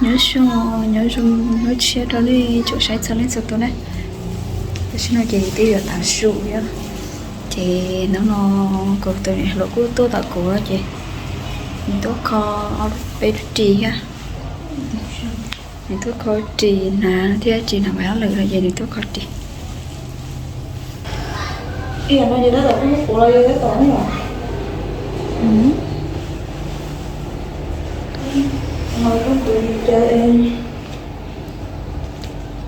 Nyob zoo, nyob zoo, nyob tshiab rau nej tsoom saib txhua leej txhua tus na. Tam sim no ces twb yuav tav su thiab, ces hnub no kuv tus niam hluas kuj tuaj tom kuv ces nws tuaj kho ob peb ris thiab. Nws tuaj kho ris hnav thiab ris hnav vajab lawm no ces nws tuaj kho ris.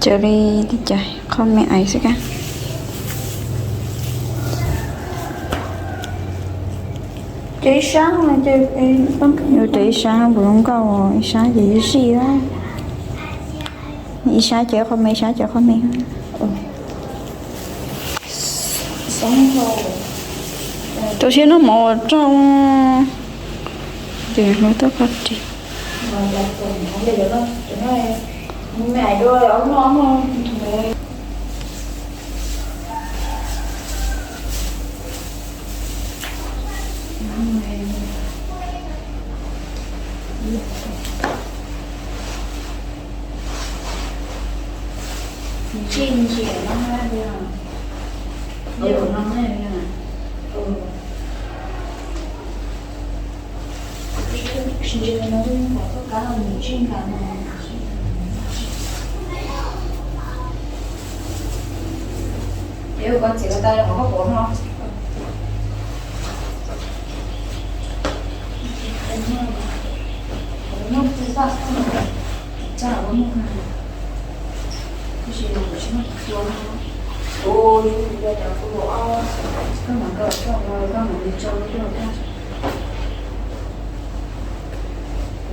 Caw li cas qho me ais xwb kab. Ces ib sab, ib sab puas zoo nkauj, ib sab ces ib sij, ib sab ces qho me, ib sab ces qho me. Rau siab noj mov ua rau. Ces hnub tuaj kho ris.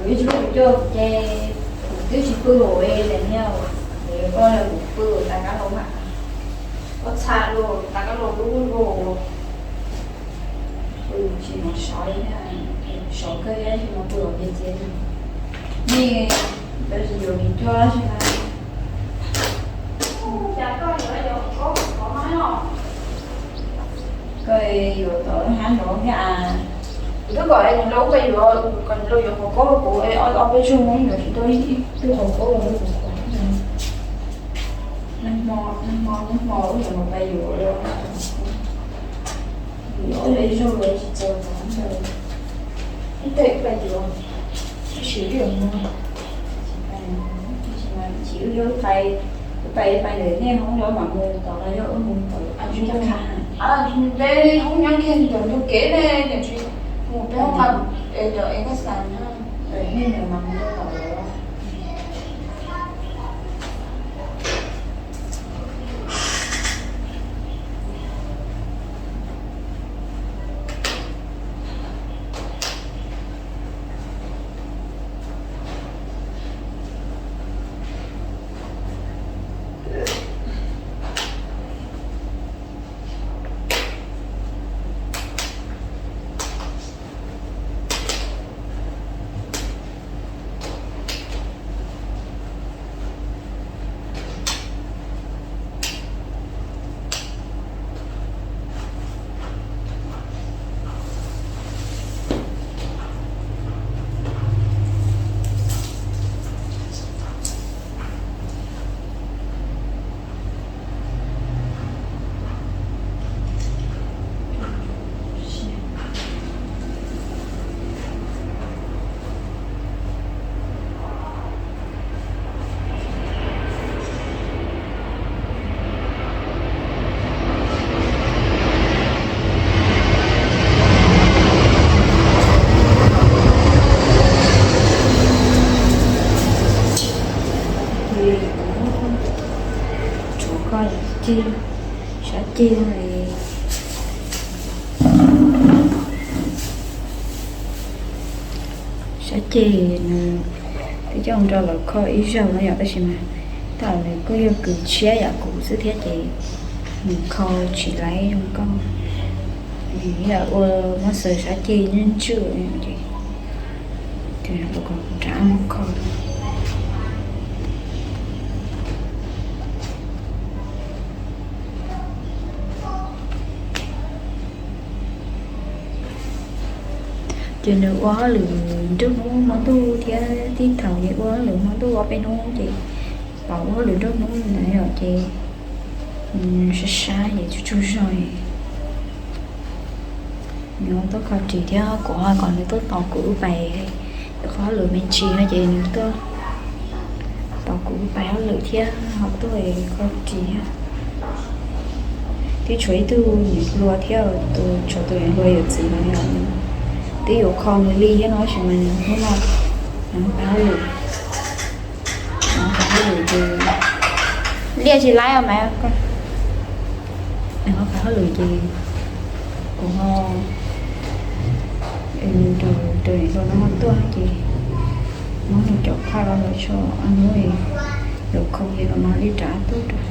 Kuv ib tug coj ces kuv twb tsis pw os, es niag, es koj lam kuv pw tas kab laus mas, koj txha los tas kab laus lub lub, pw tsis hnov saud li, saud kawg tsis hnov pw os, ces ces nej yuav me cuab tsis na. Koj yuav tom hab nrov thiab as. Kuv twb kom nws los ub peb yuav, kom nws los yuav qhov koob rau kuv ob peb zaug, nws tsis tau ib tug qhov koob los rau kuv. Nag hmo, nag hmo, nag hmo wb yuav mus pais yuav los, yuav ob peb zaug los tsis txog tod ntawd. Ib teg wb pais yuav, tab sis wb yuav mus, tsis wb yuav pais, wb pais pais ntawm nej hoob los mam mus tod los yog wb mus tom peb hoob nyob kiag ntawm ntug kev ne, niam tsis mus peb hoob, es cov es koj xav na, nej mam mus tom lawm. Tshuav koj ceg, sab ceg li. Sab ceg nws twb coj nrog lawv kho ib zaug no yom, tab sis mas tab nws kuj yog kws tshiab yam kuv xwb thiab ces nws kho tsis laib zoo nkauj. Yam ua mob xaws sab ceg ntswj ntswj ces tus no kuv rov muab kho. Ces nws ua hauj lwm nruab hnub hmo ntuj thiab, tib thaum nws ua hauj lwm hmo ntuj ob peb hnub ces pom ua hauj lwm nruab hnub li ntawd yom, ces sab sab ces tsaug tsaug zog. Nws tuaj kho ris thiab, kuv ho kom nws tuaj tos kuv lub pais, qhov hauj lwm me ntsis no ces nws tuaj tos kuv lub pais hauj lwm thiab ho tuaj kho ris thiab. Twb tshuav ib tug niam hluas thiab, tus tshuav tus niam hluas yawm txiv no yom, twb yuav kho nws li thiab no tab sis mas nws hnub no nws pais hauj lwm, nws pais hauj lwm ces liaj tsis laib os mas, nws ho pais hauj lwm ces kuv ho, nws tus niam hluas no ho tuaj ces muab nws cov phaj los lawm tso, hnub yuav khoo ces los no li rov tuaj rau.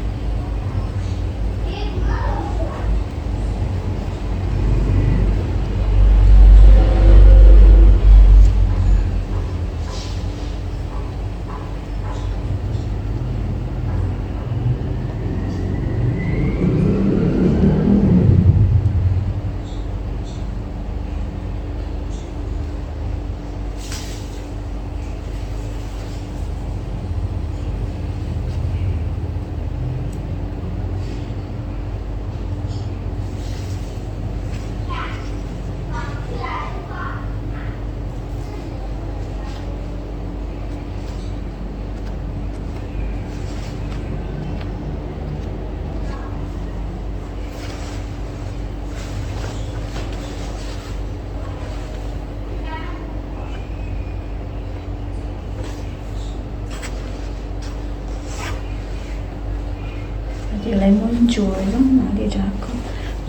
Ces lawv muab ntsuas zoo no li rau koj,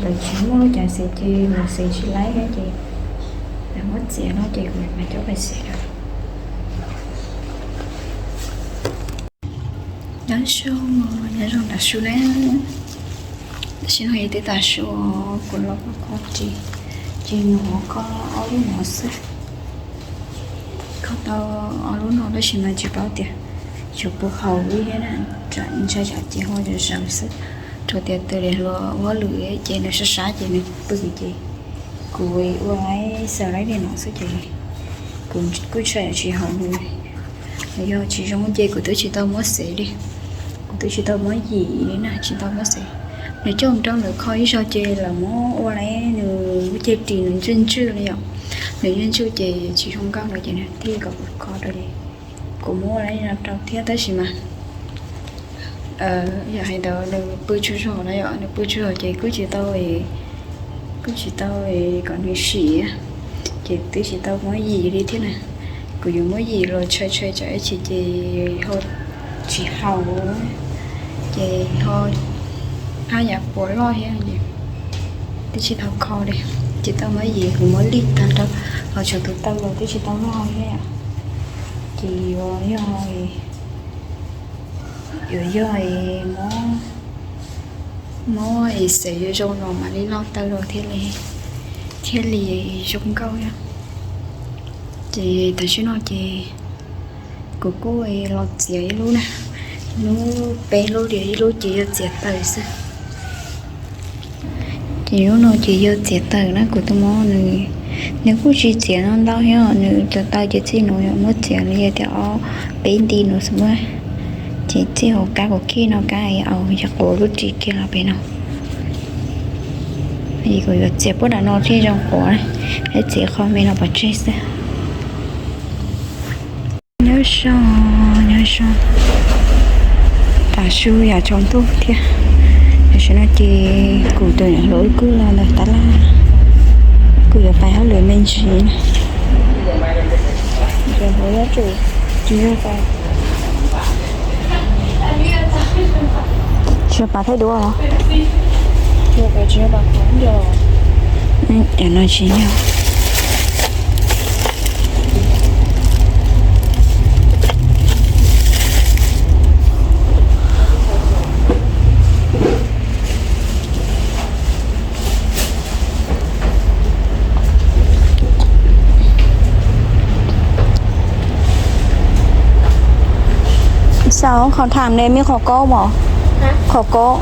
lawv tsis muaj lub cav xes ces lawv xes tsis laib thiab ces lawv muab txiav no ces kuv mam coj pais xes lawm. Nyob zoo, nyob zoo nram su na. Tam sim no yog twb tav su, kuv los kho ris, ces nyuam qhuav kho ob lub no xwb. Kho tau ob lub no tab sis mas tsis paub tias yuav puas haum li thiab na, ntshai tsam ces ho zaws zaws xwb. Rau tias tus niam hluas ua hauj lwm ces nws sab sab ces nws pw ces kuv ua laib xaws laib li no xwb ces kuv kuj ntshai tsis haum nws. Yog tsis zoo ces kuv twb tsis tau muab xes li, kuv twb tsis tau muab yim li na, tsis tau muab xes. Nws coj rau lawv kho ib zaug ces lawv muab ua laib nws lub ceg ris nws ntswj ntswj li yom, nws ntswj ntswj ces tsis zoo nkauj no ces nws thiaj kom kuv kho rau li. Kuv muab ua laib no rau thiab tab sis mas yog hais ntawd nws pw tsaug zog na yom, nws pw tsaug zog ces kuj tsis tau, kuj tsis tau kom nws sim, ces twb tsis tau muab yim li thiab na. Kuv yuav muab yim los tshai tshai tsam ib chim ces ho tsis haum, ces ho haj yam puas loj thiab, twb tsis tau kho li, tsis tau muab yim, kuv muab lig tag rau, ho tshuav tus taw los twb tsis tau loj thiab. Ces yuav yog, yuav yog muab, muab es xaws zoo zoo los mam li loj taw los thiaj li, thiaj li zoo nkauj na. Ces tam sim no ces kuv kuj los txiav ib lub na, lub peb lub li ib lub ces yog txiav taws xwb. Ces lub no ces yog txiav taws na, kuv tus mob nws, nws kuj tsis txiav no ntau thiab, nws txiav taws ces txij nuav yog muab txiav li yog tias ob peb nti nuav xwb mas. Ces txij hauv kab kuv khij no kab au yog quav lub ris kiag los pem no. Kuv yuav txiav puab nram no thiaj zoo quav, txiav qhov me no pov tseg xwb. Nyob zoo, nyob zoo. Tav su yam tsaus ntuj thiab. Tam sim no ces kuv tus niam hluas kuj los ntawm tab laj, kuj yuav pais hauj lwm me ntsis na. Tsis yog pas thaij duab os. Cov no tsis yog. Sao không thèm này, miếng kho cốt mà. Hả? Kho cốt.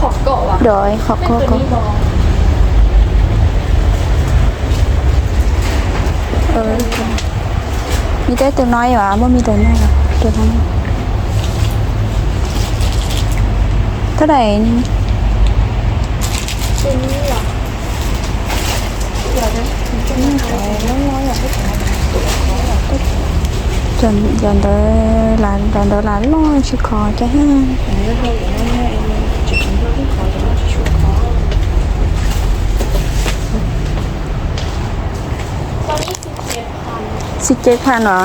Kho cốt à? Rồi, kho cốt. Cái cốt. Này bò. Ni teb tus no yom, muaj me tus no yom, tus no. Tab dais ni. Cov ntawd, cov ntawd lam loj tsis khov cas. Xib ceb phaj no.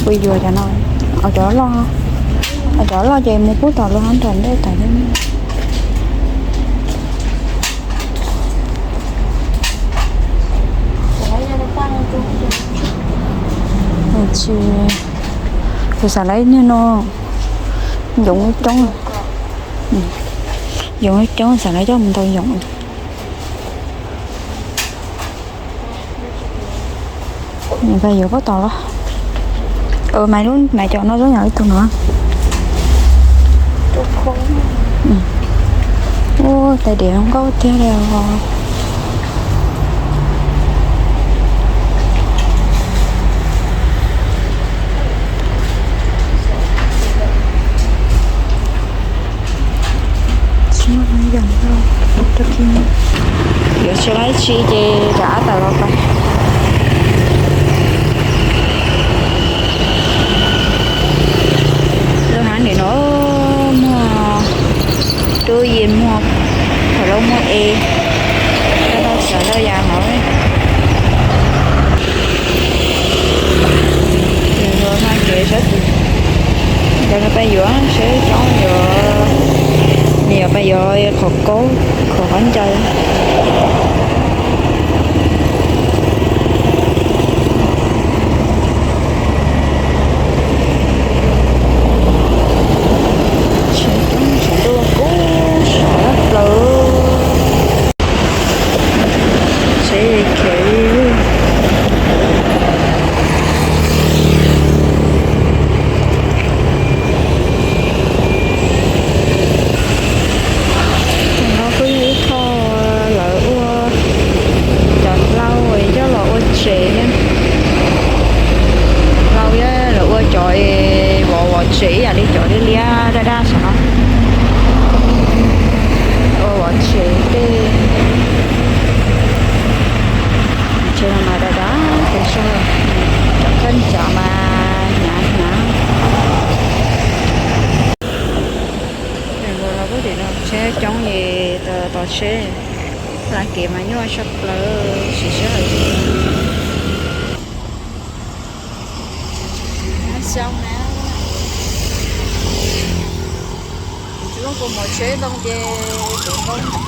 Kuv yuav cov no, cov loj, cov loj ces mus pub tom lawv hov nram ntej tom. Tsis, kuv xav lawv niag no, yoov coob, yoov coob xav lawv coj mus ntaus yoov. Pab yuav pob tau los? Maiv lub maiv cov no zoo yam li tus no. Ua tais diav nkauj tiag li os. Yuav tsis laib tsi ces rov qab tawm los pais. Lub hab nim no muag, rub yim muag, thaum lub muag es, tau txawv lawm yam hauv. Yuav no ces sab tim, cov no peb yuav seb coob yuav, nws yuav peb yuav qhov kaub, qhov qaub ncaws. Tsev coob tsev ntuj kub sov plaws. Tsev khev li. Tus no kuj yog ib qho lawv ua, cov hlau coj los ua tsev thiab. Hlau thiab lawv ua cov vov vov tsev ib yam li cov liab liab daj daj saum no. Ua vov tsev tej. Tsev no mas dav dav kawg, cov khaub ncaws mas hnyav hnyav. Tsheb coob es tos tsheb, hla kev mas nyuaj tshaj plaws, siv sij hawm. Xyoo na, tsis muaj kua muag tsheb ntoo ces kuv ntoo.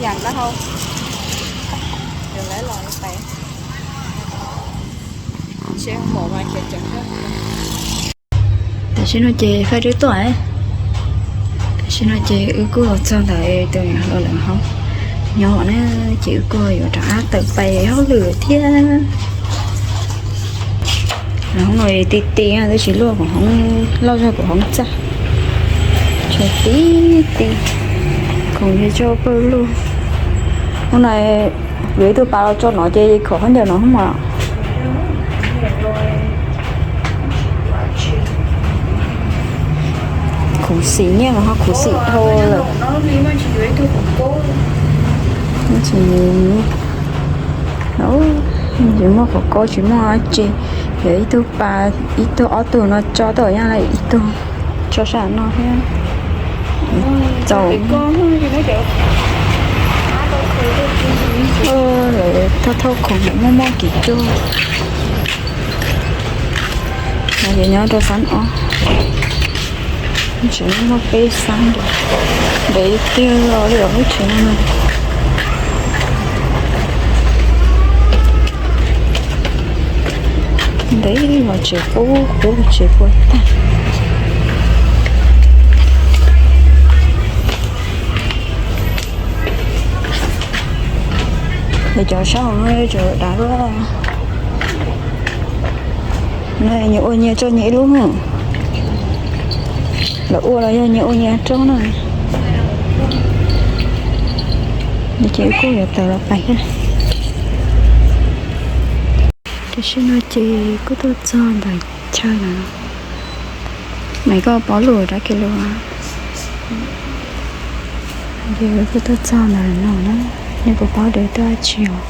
Yam ntawd hau, yog lawv los pais. Tam sim no ces faj rwb tuaj, tam sim no ces wb kuj los txog ntawm tus niam hluas lawv hoob nyob na, ces wb kuj yuav rov qab tawm pais hauj lwm thiab. Hoob no ti ti tab sis luaj kuv hoob, loj zog kuv hoob txaj, tsheb ti ti, khoom yog tso pawg lug. Hnub no yuav ib tug pas los tso no ces khoom khaub ncaws no hoob mas. Khuv xim nyiaj mas ho khuv xim dhau lawm. Tsis muaj qhov kaub tsis muaj tsi, yuav ib tug pas, ib tug ob tug no tso tuaj, yog ib tug tso sab no thiab. Txaus. Lawv thauj thauj khoom muaj muaj kiv cuag. No ces nyob rau xab ob, tsev muaj peb xab, ntev tiag li os lub tsev no. Ntev los tsev qub qub tsev puas tag. Cov sab hauv no tseem dav luaj. No nyias ua nyias tso nyias ib lub. Lawv ua los yog nyias ua nyias roob na. Ces kuj yuav tawm los pais thiab. Tam sim no ces kuj tuaj txog ntawm chaw lawm. Nais koj paub lus rab ke lus. Ces kuj tuaj txog ntawm no na. Nej puas paub deb tuaj dab tsi os?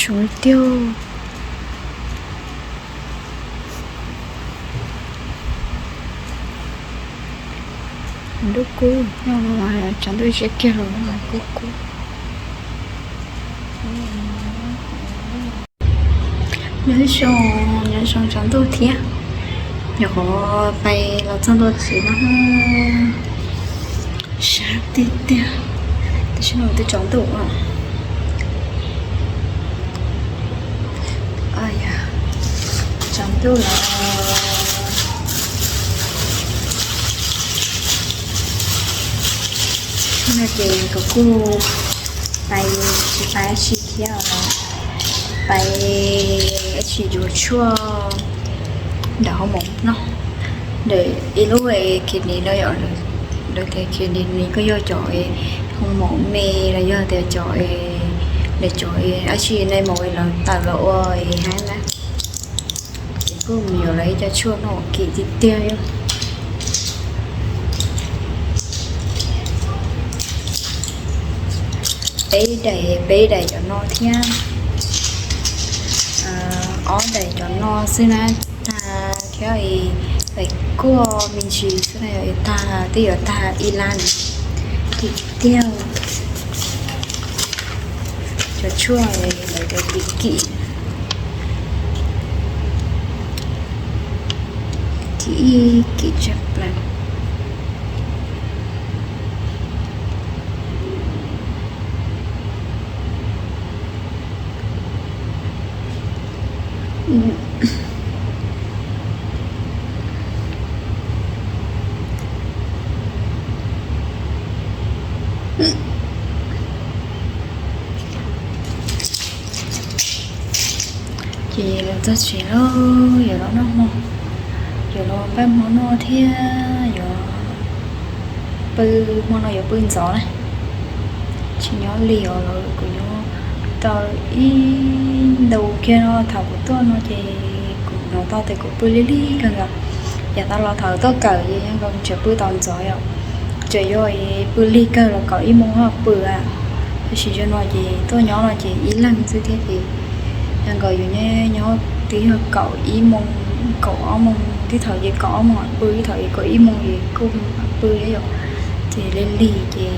Suav tiag. Ntuj kub, tshav ntuj siab kiag los kub kub. Nyob zoo, nyob zoo tshav ntuj thiab. Nyuam qhuav pais los txog ntua tsev no, sab tiag tiag. Tam sim no twb tsaus ntuj os. Tsaus ntuj lawm. No ces kuv kuj pais, tsis pais dab tsi thiab os, pais dab tsi, yuav tshuaj ntawm hoo maum no. Ntawm ib lub khiv nis no yom, lawv tias khiv nis koj yog cov hoo maum me los yog tias cov, lawv cov dab tsi nai maum lawv tawm los ua hab na. Ces kuj mus yuav lawv ib co tshuaj no kim tiag tiag. Peb daim, peb daim cov no thiab, ob daim cov no xwb na, tag thiab. Daim kuaj me ntsis xwb na, yuav tag, twb yuav tag ib lab li. Kim tiag. Cov tshuaj lawv cov kim kim, kim ib kim tshaj plaws. Ces los txog tsev lawm, yuav los noj hmo, yuav los npaj hmo noj thiab yuav pw, hmo no yuav pw ntxov na. Tsis nyob li os, kuv nyob tau ib ntus kiag no, thaum kuv tuaj no ces kuv hnov tau tias kuv pw lig lig kawg nkaus. Yav tas los thaum tuaj kawm ces yeej nkaus tseem pw tau ntxov yom, tseem yuav pw lig kawg los kaum ib moos ho pw a. Tab sis zaum no ces tuaj nyob no ces ib leeg xwb thiab ces yeej nkaus yus nyob nyob twb yog kaum ib moos, kaum ob moos, tib thaum ces kaum ob moos mam pw, tib thaum ces kaum ib moos ces kuj mam pw thiab yom. Ces lig lig ces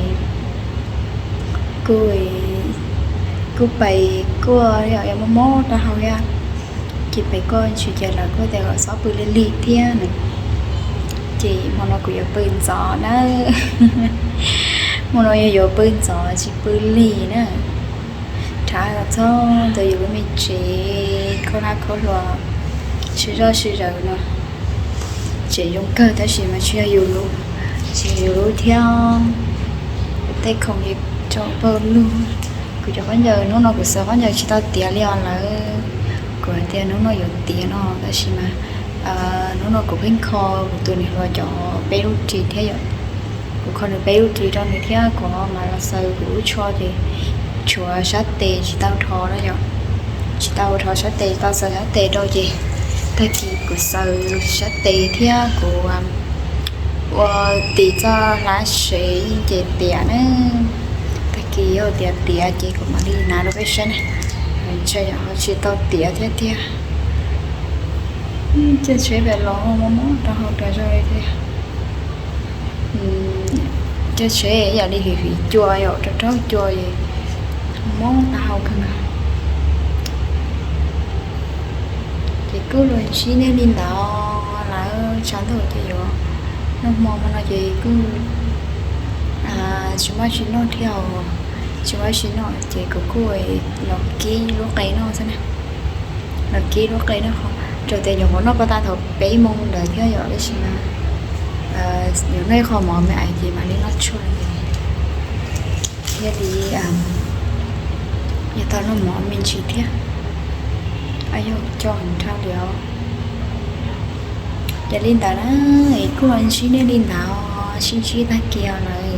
kuj, kuj pais kuaj yom, yuav mob mob taub hau thiab. Ces pais kuaj tsis ces lawv kuj tias kom txhob pw lig lig thiab na. Ces hmo no kuv yuav pw ntxov na. Hmo no yog yuav pw ntxov tsis pw lig na. Rov los txog ntawm yus lub me tsev khaub hlab khaub hluas, sib zoj sib zaws no. Tsev zoo kawg tab sis mas tsis yog yus lub, tsis yog yus lub thiab. Tej khoom ces tso pawg lug. Kuv cov khaub ncaws, hnub no kuv xaws khaub ncaws tsis tau tiav li os lawv. Kuv hais tias hnub no yuav tiav no tab sis mas hnub no kuv pheej kho kuv tus niam hluas cov peb lub ris thiab yom. Kuv kho nws peb lub ris rau nws thiab kuv mam los xaws kuv lub tsho ces tshuav sab tes tsis tau rho na yom. Tsis tau rho sab tes, tau xaws sab tes rau ces tag kis kuv xaws sab tes thiab kuv ua tis txoj hlab sev ces tiav na. Tag kis yog tiav tiav ces kuv mam li hnav rau peb saib na. Ntshai yog ho tsis tau tiav thiab tiag. Caij tsheb pem los mob mob rau hauv tas zog li tiag. Caij tsheb yam li him him cua yom, rau raug cua es mob taub hau kawg nkaus. Ces kuj los ntsib nej li ntawd lawm, tshav ntuj ces yuav noj hmo no ces kuj tsis muaj tsis noj thiab os. Tsis muaj tsis noj ces kuv kuj los kib lub qe noj xwb na. Los kib lub qe noj qhov, rau tias nyuam qhuav noj paj tag thaum peb moos ntawd thiab yom, tab sis mas Yuav noj ib qho mov me ais ces mam li noj tshuaj. Thiaj li yuav tau noj mov me ntsis thiab. Yog coj nrhab li os. Ces li ntawd na, es kuj los ntsib nej li ntawd, sib ntsib tag kis lawm.